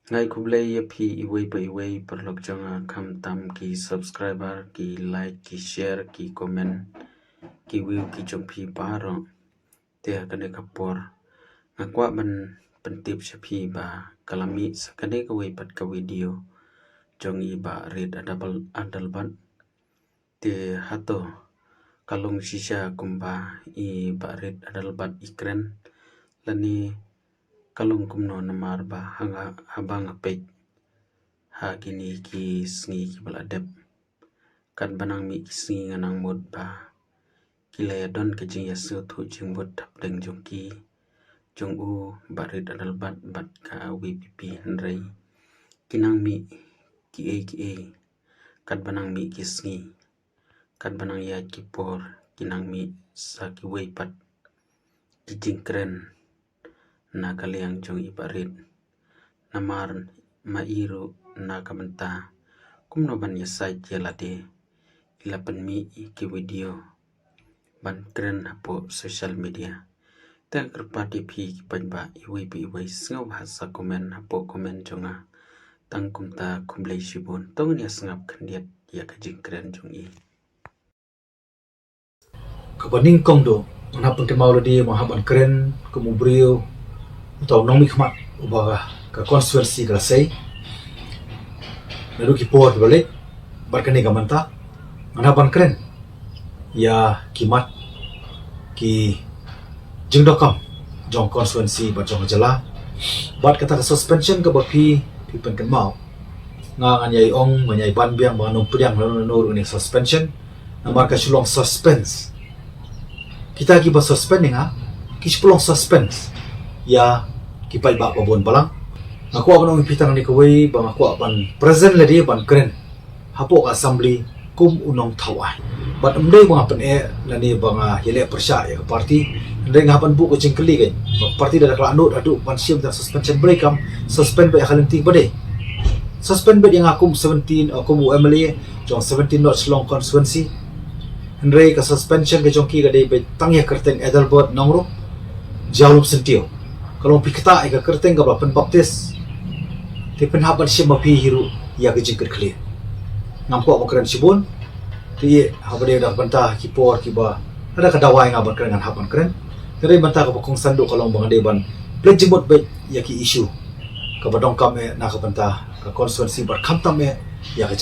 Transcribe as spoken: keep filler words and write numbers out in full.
Nga ai khublei ïa phi iwei pa iwei paralok jong nga, khamtam ki subscriber, ki like, ki share, ki comment, ki view ki jong phi baroh. Te ha kane ka por nga kwah ban pyntip sha phi ba ka la mih sa kane kawei pat ka video jong i Bah Rit Adabal-, Adelbert. Te hato ka long shisha kumba i Bah Rit Adelbert i kren, lane ka long kumno? Namar ba haba, haba nga peit ha kine ki sngi kiba la dep, katba nang mih ki sngi nga nang mut ba ki la ïadon ka jingïasngewthuh jingmut hapdeng jong ki, jong u Bah Rit Adelbert bad ka VPP, hynrei ki nang mih kiei kiei, katba nang mih ki sngi, katba nang ïaid ki por, ki nang mih sa kiwei pat ki jingkren na ka liang jong i Bah Rit. Namar ma i ruh na ka bynta kumno ban ïasaid ïa lade, i la pynmih ki video ban kren hapoh social media. Te nga kyrpad ïa phi ki paidbah iwei pa iwei, sngewbha sa comment hapoh comment jong nga. Tang kumta, khublei shibun. To ngin ïa sngap khyndiat ïa ka jingkren jong i. Kaba nyngkong duh, nga hap ban kynmaw lade ba nga hap ban kren kum u briew uta u nongmihkhmat uba ka constituency ka la sei. Naduh ki por kiba leit bad kane ka mynta, nga hap ban kren ïa ki mat, ki jingdonkam jong constituency bad jong jylla. Bad kata ka suspension kaba phi, phi pynkynmaw, nga ngan ïai ong, ngan ïai ban biang ba ngan ym pdiang lano lano ruh ïa kane ka suspension. Namar ka shu long suspense. Kita kiba suspend ïa nga, ki shu long suspense ïa ki paidbah ba bun balang. Nga kwah ban ong ïa phi tang kane kawei ba nga kwah ban present lade ban kren hapoh ka assembly kum u nongthaw aiñ. Bad ym dei ba nga pyneh lane ba nga ïaleh pyrshah ïa ka party. Hynrei nga hap ban buh ka jingkylli kein ba ka party da ka la nud haduh ban shim tang suspension, balei kam suspend beit ïa ka lynti ba dei? Suspend beit ïa nga kum seventeen, uh, kum u MLA jong seventeen North Shillong constituency. Hynrei ka suspension ka jong ki ka dei beit tang ïa ka kyrteng Adelbert Nongrum Jaiñtia Lum Syntiew. Ka long phi ktah ïa ka kyrteng kaba pynbaptis. Te pynhap ban shim ma phi hi ruh ïa ka jingkitkhlieh. Ngam kwah ban kren shibun. Te haba dei da ka bynta ki por kiba lada ka dawa ïa nga ban kren, ngan hap ban kren. Te dei bynta kaba kongsan duh ka long ba nga dei ban pynjemot beit ïa ki issue kaba donkam eh na ka bynta ka constituency bad khamtam eh ïa ka